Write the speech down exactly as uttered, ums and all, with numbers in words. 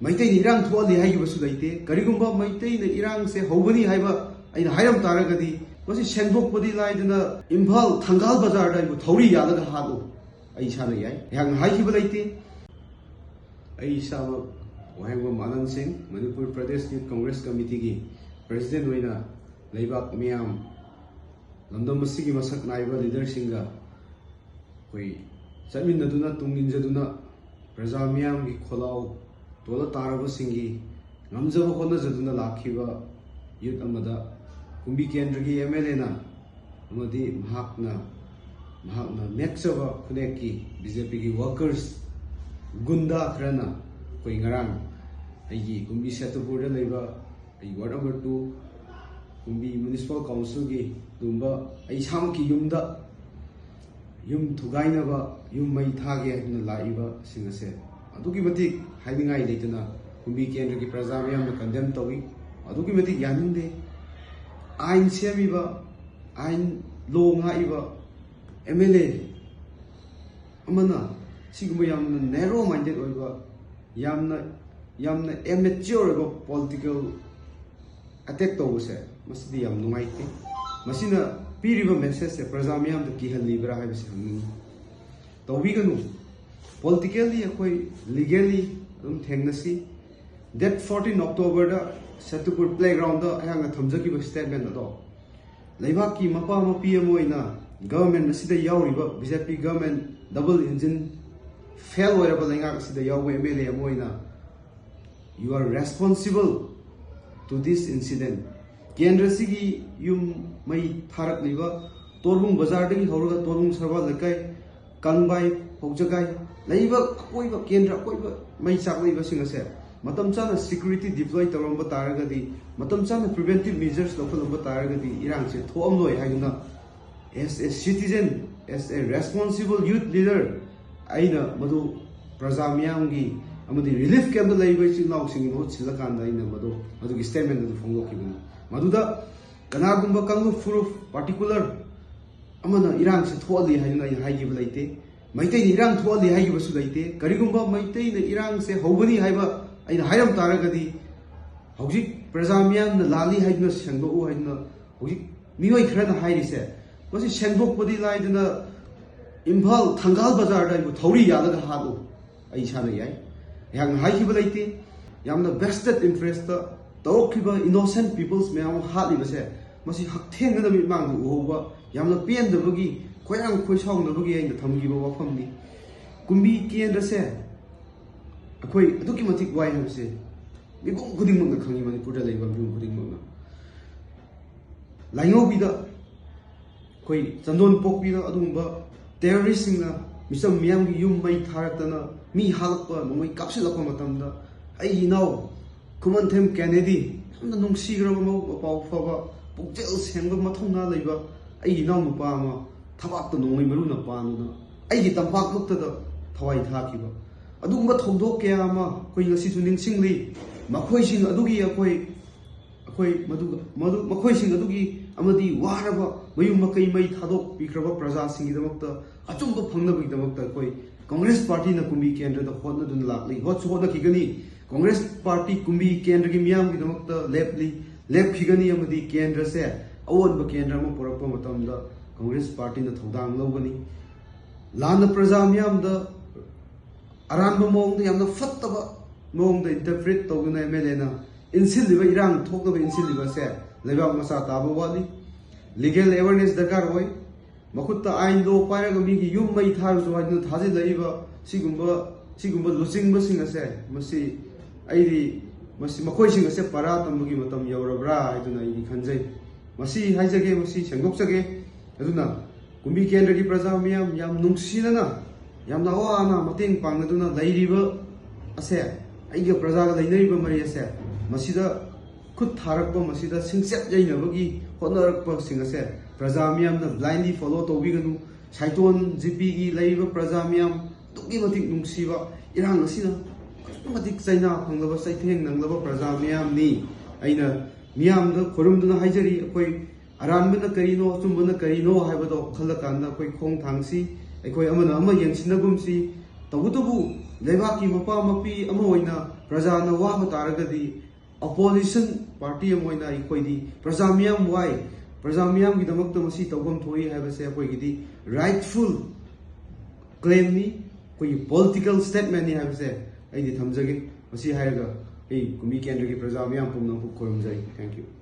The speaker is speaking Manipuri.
ꯃꯩꯇꯩꯅ ꯏꯔꯥꯡ ꯊꯣꯛꯍꯜꯂꯤ ꯍꯥꯏꯈꯤꯕꯁꯨ ꯂꯩꯇꯦ꯫ ꯀꯔꯤꯒꯨꯝꯕ ꯃꯩꯇꯩꯅ ꯏꯔꯥꯡꯁꯦ ꯍꯧꯕꯅꯤ ꯍꯥꯏꯕ ꯑꯩꯅ ꯍꯥꯏꯔꯝ ꯇꯥꯔꯒꯗꯤ, ꯃꯁꯤ ꯁꯦꯡꯗꯣꯛꯄꯗꯤ ꯂꯥꯏꯗꯅ, ꯏꯝꯐꯥꯜ ꯊꯪꯒꯥꯜ ꯕꯖꯥꯔꯗ ꯑꯩꯕꯨ ꯊꯧꯔꯤ ꯌꯥꯜꯂꯒ ꯍꯥꯠꯂꯨ, ꯑꯩ ꯏꯁꯥꯅ ꯌꯥꯏ꯫ ꯑꯩꯍꯥꯛꯅ ꯍꯥꯏꯈꯤꯕ ꯂꯩꯇꯦ꯫ ꯑꯩ ꯏꯁꯥꯃꯛ ꯋꯥꯍꯦꯡꯕꯝ ꯑꯥꯅꯟ ꯁꯤꯡ, ꯃꯅꯤꯄꯨꯔ ꯄ꯭ꯔꯗꯦꯁ ꯌꯨꯠ ꯀꯪꯒ꯭ꯔꯦꯁ ꯀꯃꯤꯇꯤꯒꯤ ꯄ꯭ꯔꯦꯁꯤꯗꯦꯟ ꯑꯣꯏꯅ ꯂꯩꯕꯥꯛ ꯃꯤꯌꯥꯝ, ꯂꯝꯗꯝ ꯑꯁꯤꯒꯤ ꯃꯁꯛ ꯅꯥꯏꯕ ꯂꯤꯗꯔꯁꯤꯡꯒ ꯑꯩꯈꯣꯏ ꯆꯠꯃꯤꯟꯅꯗꯨꯅ, ꯇꯨꯡ ꯏꯟꯖꯗꯨꯅ, ꯄ꯭ꯔꯖꯥ ꯃꯤꯌꯥꯝꯒꯤ ꯈꯣꯜꯂꯥꯎ ꯇꯣꯜꯂ ꯇꯥꯔꯕꯁꯤꯡꯒꯤ ꯉꯝꯖꯕ ꯍꯣꯠꯅꯖꯗꯨꯅ ꯂꯥꯛꯈꯤꯕ ꯌꯨꯠ ꯑꯃꯗ ꯀꯨꯝꯕꯤ ꯀꯦꯟꯗ꯭ꯔꯒꯤ ꯑꯦꯝ ꯑꯦꯜ ꯑꯦꯅ ꯑꯃꯗꯤ ꯃꯍꯥꯛꯅ, ꯃꯍꯥꯛꯅ ꯅꯦꯛꯆꯕ ꯈꯨꯅꯦꯛꯀꯤ ꯕꯤ ꯖꯦ ꯄꯤꯒꯤ ꯋꯥꯔꯀꯔꯁ ꯒꯨꯟꯗꯥ ꯈꯔꯅ ꯑꯩꯈꯣꯏ ꯉꯔꯥꯡ ꯑꯩꯒꯤ ꯀꯨꯝꯕꯤ ꯁꯦꯇꯨꯄꯨꯔꯗ ꯂꯩꯕ ꯑꯩ ꯋꯥꯔꯗ ꯅꯝꯕꯔ ꯇꯨ ꯀꯨꯝꯕꯤ ꯃ꯭ꯌꯨꯅꯤꯁꯤꯄꯥꯜ ꯀꯥꯎꯟꯁꯤꯜꯒꯤ ꯑꯗꯨꯒꯨꯝꯕ ꯑꯩ ꯏꯁꯥꯃꯛꯀꯤ ꯌꯨꯝꯗ ꯌꯨꯝ ꯊꯨꯒꯥꯏꯅꯕ, ꯌꯨꯝ ꯃꯩ ꯊꯥꯒꯦ ꯍꯥꯏꯗꯨꯅ ꯂꯥꯛꯏꯕꯁꯤꯡ ꯑꯁꯦ ꯑꯗꯨꯛꯀꯤ ꯃꯇꯤꯛ ꯍꯥꯏꯅꯤꯡꯉꯥꯏ ꯂꯩꯇꯅ ꯀꯨꯝꯕꯤ ꯀꯦꯟꯗ꯭ꯔꯒꯤ ꯄ꯭ꯔꯖꯥ ꯃꯤꯌꯥꯝꯅ ꯀꯟꯗꯦꯝ ꯇꯧꯏ꯫ ꯑꯗꯨꯛꯀꯤ ꯃꯇꯤꯛ ꯌꯥꯅꯤꯡꯗꯦ꯫ ꯑꯥꯏꯟ ꯁꯦꯝꯃꯤꯕ, ꯑꯥꯏꯟ ꯂꯣ ꯉꯥꯛꯏꯕ ꯑꯦꯝ ꯑꯦꯜ ꯑꯦ ꯑꯃꯅ ꯁꯤꯒꯨꯝꯕ ꯌꯥꯝꯅ ꯅꯦꯔꯣ ꯃꯥꯏꯟꯗꯦꯠ ꯑꯣꯏꯕ, ꯌꯥꯝꯅ, ꯌꯥꯝꯅ ꯑꯦꯃꯦꯆꯤꯌꯣꯔ ꯑꯣꯏꯕ ꯄꯣꯂꯤꯇꯤꯀꯦꯜ ꯑꯦꯇꯦꯛ ꯇꯧꯕꯁꯦ, ꯃꯁꯤꯗꯤ ꯌꯥꯝ ꯅꯨꯡꯉꯥꯏꯇꯦ꯫ ꯃꯁꯤꯅ ꯄꯤꯔꯤꯕ ꯃꯦꯁꯦꯖꯁꯦ ꯄ꯭ꯔꯖꯥ ꯃꯤꯌꯥꯝꯗ ꯀꯤꯍꯜꯂꯤꯕ꯭ꯔꯥ ꯍꯥꯏꯕꯁꯤ ꯍꯪꯅꯤꯡꯉꯤ꯫ ꯇꯧꯕꯤꯒꯅꯨ꯫ ꯄꯣꯂꯤꯇꯤꯀꯦꯜꯂꯤ ꯑꯩꯈꯣꯏ ꯂꯤꯒꯦꯜꯂꯤ ꯑꯗꯨꯝ ꯊꯦꯡꯅꯁꯤ꯫ ꯗꯦꯠ ꯐꯣꯔꯇꯤꯟ ꯑꯣꯛꯇꯣꯕꯔꯗ ꯁꯦꯇꯨꯄꯨꯔ ꯄ꯭ꯂꯦꯒ꯭ꯔꯥꯎꯟꯗ ꯑꯩꯍꯥꯛꯅ ꯊꯝꯖꯈꯤꯕ ꯁ꯭ꯇꯦꯠꯃꯦꯟ ꯑꯗꯣ, ꯂꯩꯕꯥꯛꯀꯤ ꯃꯄꯥ ꯃꯄꯤ ꯑꯃ ꯑꯣꯏꯅ, ꯒꯚꯔꯟꯃꯦꯟ ꯑꯁꯤꯗ ꯌꯥꯎꯔꯤꯕ ꯕꯤ ꯖꯦ ꯄꯤ ꯒꯚꯔꯟꯃꯦꯟ, ꯗꯕꯜ ꯏꯟꯖꯤꯟ ꯐꯦꯜ ꯑꯣꯏꯔꯕ ꯂꯩꯉꯥꯛ ꯑꯁꯤꯗ ꯌꯥꯎꯕ ꯑꯦꯝ ꯑꯦꯜ ꯑꯦ ꯑꯃ ꯑꯣꯏꯅ, you are responsible to this incident. ꯀꯦꯟꯗ꯭ꯔꯁꯤꯒꯤ ꯌꯨꯝ ꯃꯩ ꯊꯥꯔꯛꯂꯤꯕ ꯇꯣꯔꯕꯨꯡ ꯕꯖꯥꯔꯗꯒꯤ ꯍꯧꯔꯒ ꯇꯣꯔꯕꯨꯡ ꯁꯔꯕꯥꯜ ꯂꯩꯀꯥꯏ, ꯀꯪꯕꯥꯏ, ꯍꯧꯖꯒꯥꯏ ꯂꯩꯔꯤꯕ ꯑꯀꯣꯏꯕ, ꯀꯦꯟꯗ꯭ꯔ ꯑꯀꯣꯏꯕ ꯃꯩ ꯆꯥꯛꯂꯛꯏꯕꯁꯤꯡ ꯑꯁꯦ ꯃꯇꯝ ꯆꯥꯅ ꯁꯦꯀ꯭ꯌꯨꯔꯤꯇꯤ ꯗꯤꯄ꯭ꯂꯣꯏ ꯇꯧꯔꯝꯕ ꯇꯥꯔꯒꯗꯤ, ꯃꯇꯝ ꯆꯥꯅ ꯄ꯭ꯔꯤꯚꯦꯟꯇꯤꯚ ꯃꯦꯖꯔꯁ ꯂꯧꯈꯠꯂꯝꯕ ꯇꯥꯔꯒꯗꯤ ꯏꯔꯥꯡꯁꯦ ꯊꯣꯛꯑꯝꯂꯣꯏ ꯍꯥꯏꯗꯨꯅ, as a citizen, as a responsible youth leader, ꯑꯩꯅ ꯃꯗꯨ ꯄ꯭ꯔꯖꯥ ꯃꯤꯌꯥꯝꯒꯤ ꯑꯃꯗꯤ ꯔꯤꯂꯤꯐ ꯀꯦꯝꯞꯇ ꯂꯩꯔꯤꯕ ꯏꯆꯤꯜ ꯏꯅꯥꯎꯁꯤꯡꯒꯤ ꯃꯍꯨꯠ ꯁꯤꯜꯂꯀꯥꯟꯗ ꯑꯩꯅ ꯃꯗꯨ, ꯃꯗꯨꯒꯤ ꯁ꯭ꯇꯦꯠꯃꯦꯟ ꯑꯗꯨ ꯐꯣꯡꯗꯣꯛꯈꯤꯕꯅꯤ꯫ ꯃꯗꯨꯗ ꯀꯅꯥꯒꯨꯝꯕ ꯀꯥꯡꯂꯨꯞ ꯐꯨꯔꯨꯞ ꯄꯥꯔꯇꯤꯀꯨꯂꯔ ꯑꯃꯅ ꯏꯔꯥꯡꯁꯦ ꯊꯣꯛꯍꯜꯂꯤ ꯍꯥꯏꯗꯨꯅ ꯑꯩ ꯍꯥꯏꯈꯤꯕ ꯂꯩꯇꯦ꯫ ꯃꯩꯇꯩꯅ ꯏꯔꯥꯡ ꯊꯣꯛꯍꯜꯂꯤ ꯍꯥꯏꯈꯤꯕꯁꯨ ꯂꯩꯇꯦ꯫ ꯀꯔꯤꯒꯨꯝꯕ ꯃꯩꯇꯩꯅ ꯏꯔꯥꯡꯁꯦ ꯍꯧꯕꯅꯤ ꯍꯥꯏꯕ ꯑꯩꯅ ꯍꯥꯏꯔꯝ ꯇꯥꯔꯒꯗꯤ, ꯍꯧꯖꯤꯛ ꯄ꯭ꯔꯖꯥ ꯃꯤꯌꯥꯝꯅ ꯂꯥꯜꯂꯤ ꯍꯥꯏꯗꯨꯅ ꯁꯦꯡꯗꯣꯛꯎ ꯍꯥꯏꯗꯨꯅ ꯍꯧꯖꯤꯛ ꯃꯤꯑꯣꯏ ꯈꯔꯅ ꯍꯥꯏꯔꯤꯁꯦ, ꯃꯁꯤ ꯁꯦꯡꯗꯣꯛꯄꯗꯤ ꯂꯥꯏꯗꯅ ꯏꯝꯐꯥꯜ ꯊꯪꯒꯥꯜ ꯕꯖꯥꯔꯗ ꯑꯩꯕꯨ ꯊꯧꯔꯤ ꯌꯥꯜꯂꯒ ꯍꯥꯠꯂꯨ, ꯑꯩ ꯏꯁꯥꯅ ꯌꯥꯏ꯫ ꯑꯩꯍꯥꯛꯅ ꯍꯥꯏꯈꯤꯕ ꯂꯩꯇꯦ꯫ ꯌꯥꯝꯅ vested interest ꯇꯧꯔꯛꯈꯤꯕ innocent peoples ꯃꯌꯥꯝ ꯑꯃ ꯍꯥꯠꯂꯤꯕꯁꯦ, ꯃꯁꯤ ꯍꯛꯊꯦꯡꯅꯅ ꯃꯤꯠꯃꯥꯡꯗ ꯎꯍꯧꯕ, ꯌꯥꯝꯅ ꯄꯦꯟꯗꯕꯒꯤ, ꯈꯣꯏꯔꯥꯡ ꯈꯣꯏꯁꯥꯎꯅꯕꯒꯤ ꯑꯩꯅ ꯊꯝꯈꯤꯕ ꯋꯥꯐꯝꯅꯤ꯫ ꯀꯨꯝꯕꯤ ꯀꯦꯟꯗ꯭ꯔꯁꯦ ꯑꯩꯈꯣꯏ ꯑꯗꯨꯛꯀꯤ ꯃꯇꯤꯛ ꯋꯥꯏ ꯍꯥꯏꯕꯁꯦ ꯃꯤꯄꯨꯝ ꯈꯨꯗꯤꯡꯃꯛꯅ ꯈꯪꯉꯤ, ꯃꯅꯤꯄꯨꯔꯗ ꯂꯩꯕ ꯃꯤꯄꯨꯝ ꯈꯨꯗꯤꯡꯃꯛꯅ꯫ ꯂꯥꯏꯉꯧꯕꯤꯗ, ꯑꯩꯈꯣꯏ ꯆꯟꯗꯣꯟ ꯄꯣꯛꯄꯤꯗ ꯑꯗꯨꯒꯨꯝꯕ terrorist ꯁꯤꯡꯅ ꯃꯤꯆꯝ ꯃꯤꯌꯥꯝꯒꯤ ꯌꯨꯝ ꯃꯩ ꯊꯥꯔꯛꯇꯅ, ꯃꯤ ꯍꯥꯠꯂꯛꯄ, ꯅꯣꯡꯃꯩ ꯀꯥꯞꯁꯤꯜꯂꯛꯄ ꯃꯇꯝꯗ, ꯑꯩꯒꯤ ꯏꯅꯥꯎ ꯈꯨꯃꯟꯊꯦꯝ ꯀꯦꯅꯦꯗꯤ, ꯌꯥꯝꯅ ꯅꯨꯡꯁꯤꯈ꯭ꯔꯕ, ꯃꯕꯨꯛ ꯃꯄꯥꯎ ꯐꯕ, ꯄꯨꯛꯆꯦꯜ ꯁꯦꯡꯕ, ꯃꯊꯧꯅꯥ ꯂꯩꯕ ꯑꯩꯒꯤ ꯏꯅꯥꯎ ꯅꯨꯄꯥ ꯑꯃ ꯊꯕꯥꯛꯇ ꯅꯣꯡꯃꯩ ꯃꯔꯨꯅ ꯄꯥꯟꯗꯨꯅ ꯑꯩꯒꯤ ꯇꯝꯄꯥꯛꯃꯛꯇꯗ ꯊꯋꯥꯏ ꯊꯥꯈꯤꯕ, ꯑꯗꯨꯒꯨꯝꯕ ꯊꯧꯗꯣꯛ ꯀꯌꯥ ꯑꯃ ꯑꯩꯈꯣꯏ ꯉꯁꯤꯁꯨ ꯅꯤꯡꯁꯤꯡꯂꯤ꯫ ꯃꯈꯣꯏꯁꯤꯡ ꯑꯗꯨꯒꯤ ꯑꯩꯈꯣꯏ ꯑꯩꯈꯣꯏ ꯃꯗꯨ, ꯃꯗꯨ, ꯃꯈꯣꯏꯁꯤꯡ ꯑꯗꯨꯒꯤ ꯑꯃꯗꯤ ꯋꯥꯔꯕ ꯃꯌꯨꯝ ꯃꯀꯩ ꯃꯩ ꯊꯥꯗꯣꯛꯄꯤꯈ꯭ꯔꯕ ꯄ꯭ꯔꯖꯥꯁꯤꯡꯒꯤꯗꯃꯛꯇ ꯑꯆꯨꯝꯕ ꯐꯪꯅꯕꯒꯤꯗꯃꯛꯇ ꯑꯩꯈꯣꯏ ꯀꯪꯒ꯭ꯔꯦꯁ ꯄꯥꯔꯇꯤꯅ ꯀꯨꯝꯕꯤ ꯀꯦꯟꯗ꯭ꯔꯗ ꯍꯣꯠꯅꯗꯨꯅ ꯂꯥꯛꯂꯤ, ꯍꯣꯠꯁꯨ ꯍꯣꯠꯅꯈꯤꯒꯅꯤ꯫ ꯀꯪꯒ꯭ꯔꯦꯁ ꯄꯥꯔꯇꯤ ꯀꯨꯝꯕꯤ ꯀꯦꯟꯗ꯭ꯔꯒꯤ ꯃꯤꯌꯥꯝꯒꯤꯗꯃꯛꯇ ꯂꯦꯞꯂꯤ, ꯂꯦꯞꯈꯤꯒꯅꯤ, ꯑꯃꯗꯤ ꯀꯦꯟꯗ꯭ꯔꯁꯦ ꯑꯑꯣꯟꯕ ꯀꯦꯟꯗ꯭ꯔ ꯑꯃ ꯄꯨꯔꯛꯄ ꯃꯇꯝꯗ ꯀꯪꯒ꯭ꯔꯦꯁ ꯄꯥꯔꯇꯤꯅ ꯊꯧꯗꯥꯡ ꯂꯧꯒꯅꯤ꯫ ꯂꯥꯟꯅ ꯄ꯭ꯔꯖꯥ ꯃꯤꯌꯥꯝꯗ ꯑꯔꯥꯟꯕ ꯃꯑꯣꯡꯗ, ꯌꯥꯝꯅ ꯐꯠꯇꯕ ꯃꯑꯣꯡꯗ interpret ꯇꯧꯗꯨꯅ MLA ꯅ ꯏꯟꯁꯤꯜꯂꯤꯕ, ꯏꯔꯥꯡ ꯊꯣꯛꯅꯕ ꯏꯟꯁꯤꯜꯂꯤꯕꯁꯦ ꯂꯩꯕꯥꯛ ꯃꯆꯥ ꯇꯥꯕ ꯋꯥꯠꯂꯤ꯫ Legal awareness ꯗꯔꯀꯥꯔ ꯑꯣꯏ꯫ ꯃꯈꯨꯠꯇ ꯑꯥꯏꯟꯗꯣ ꯄꯥꯏꯔꯒ ꯃꯤꯒꯤ ꯌꯨꯝ ꯃꯩ ꯊꯥꯔꯨꯆꯣ ꯍꯥꯏꯗꯨꯅ ꯊꯥꯖꯤꯜꯂꯛꯏꯕ ꯁꯤꯒꯨꯝꯕ, ꯁꯤꯒꯨꯝꯕ ꯂꯨꯆꯤꯡꯕꯁꯤꯡ ꯑꯁꯦ, ꯃꯁꯤ ꯑꯩꯗꯤ, ꯃꯁꯤ, ꯃꯈꯣꯏꯁꯤꯡ ꯑꯁꯦ ꯄꯔꯥ ꯇꯝꯕꯒꯤ ꯃꯇꯝ ꯌꯧꯔꯕ꯭ꯔꯥ ꯍꯥꯏꯗꯨꯅ ꯑꯩꯗꯤ ꯈꯟꯖꯩ꯫ ꯃꯁꯤ ꯍꯥꯏꯖꯒꯦ, ꯃꯁꯤ ꯁꯦꯡꯗꯣꯛꯆꯒꯦ꯫ ꯑꯗꯨꯅ ꯀꯨꯝꯕꯤ ꯀꯦꯟꯗ꯭ꯔꯒꯤ ꯄ꯭ꯔꯖꯥ ꯃꯤꯌꯥꯝ, ꯌꯥꯝ ꯅꯨꯡꯁꯤꯅꯅ, ꯌꯥꯝꯅ ꯑꯋꯥ ꯑꯅꯥ ꯃꯇꯦꯡ ꯄꯥꯡꯅꯗꯨꯅ ꯂꯩꯔꯤꯕ ꯑꯁꯦ, ꯑꯩꯒ ꯄ꯭ꯔꯖꯥꯒ ꯂꯩꯅꯔꯤꯕ ꯃꯔꯤ ꯑꯁꯦ, ꯃꯁꯤꯗ ꯈꯨꯠ ꯊꯥꯔꯛꯄ, ꯃꯁꯤꯗ ꯁꯤꯡꯆꯠ ꯌꯩꯅꯕꯒꯤ ꯍꯣꯠꯅꯔꯛꯄꯁꯤꯡ ꯑꯁꯦ ꯄ꯭ꯔꯖꯥ ꯃꯤꯌꯥꯝꯅ blindly follow ꯇꯧꯕꯤꯒꯅꯨ꯫ ꯁꯥꯏꯇꯣꯟ GP ꯒꯤ ꯂꯩꯔꯤꯕ ꯄ꯭ꯔꯖꯥ ꯃꯤꯌꯥꯝ ꯑꯗꯨꯛꯀꯤ ꯃꯇꯤꯛ ꯅꯨꯡꯁꯤꯕ, ꯏꯔꯥꯡ ꯑꯁꯤꯅ ꯑꯗꯨꯛꯀꯤ ꯃꯇꯤꯛ ꯆꯩꯅꯥ ꯐꯪꯂꯕ, ꯆꯩꯊꯦꯡ ꯅꯪꯂꯕ ꯄ꯭ꯔꯖꯥ ꯃꯤꯌꯥꯝꯅꯤ꯫ ꯑꯩꯅ ꯃꯤꯌꯥꯝꯗ ꯈꯨꯔꯨꯝꯗꯨꯅ ꯍꯥꯏꯖꯔꯤ, ꯑꯩꯈꯣꯏ ꯑꯔꯥꯟꯕꯅ ꯀꯔꯤꯅꯣ, ꯑꯆꯨꯝꯕꯅ ꯀꯔꯤꯅꯣ ꯍꯥꯏꯕꯗꯣ ꯈꯜꯂꯀꯥꯟꯗ ꯑꯩꯈꯣꯏ ꯈꯣꯡ ꯊꯥꯡꯁꯤ, ꯑꯩꯈꯣꯏ ꯑꯃꯅ ꯑꯃ ꯌꯦꯡꯁꯤꯟꯅꯒꯨꯝꯁꯤ꯫ ꯇꯧꯕꯇꯕꯨ ꯂꯩꯕꯥꯛꯀꯤ ꯃꯄꯥ ꯃꯄꯤ ꯑꯃ ꯑꯣꯏꯅ ꯄ꯭ꯔꯖꯥꯅ ꯋꯥꯕ ꯇꯥꯔꯒꯗꯤ, ꯑꯣꯄꯣꯖꯤꯁꯟ ꯄꯥꯔꯇꯤ ꯑꯃ ꯑꯣꯏꯅ ꯑꯩꯈꯣꯏꯗꯤ ꯄ꯭ꯔꯖꯥ ꯃꯤꯌꯥꯝ ꯋꯥꯏ, ꯄ꯭ꯔꯖꯥ ꯃꯤꯌꯥꯝꯒꯤꯗꯃꯛꯇ ꯃꯁꯤ ꯇꯧꯐꯝ ꯊꯣꯛꯏ ꯍꯥꯏꯕꯁꯦ ꯑꯩꯈꯣꯏꯒꯤꯗꯤ ꯔꯥꯏꯠꯐꯨꯜ ꯀ꯭ꯂꯦꯝꯅꯤ, ꯑꯩꯈꯣꯏꯒꯤ ꯄꯣꯂꯤꯇꯤꯀꯦꯜ ꯁ꯭ꯇꯦꯠꯃꯦꯟꯅꯤ ꯍꯥꯏꯕꯁꯦ ꯑꯩꯗꯤ ꯊꯝꯖꯒꯦ꯫ ꯃꯁꯤ ꯍꯥꯏꯔꯒ ꯑꯩ ꯀꯨꯝꯕꯤ ꯀꯦꯟꯗ꯭ꯔꯒꯤ ꯄ꯭ꯔꯖꯥ ꯃꯤꯌꯥꯝ ꯄꯨꯝꯅꯃꯛꯄꯨ ꯈꯨꯔꯨꯝꯖꯔꯤ꯫ Thank you꯫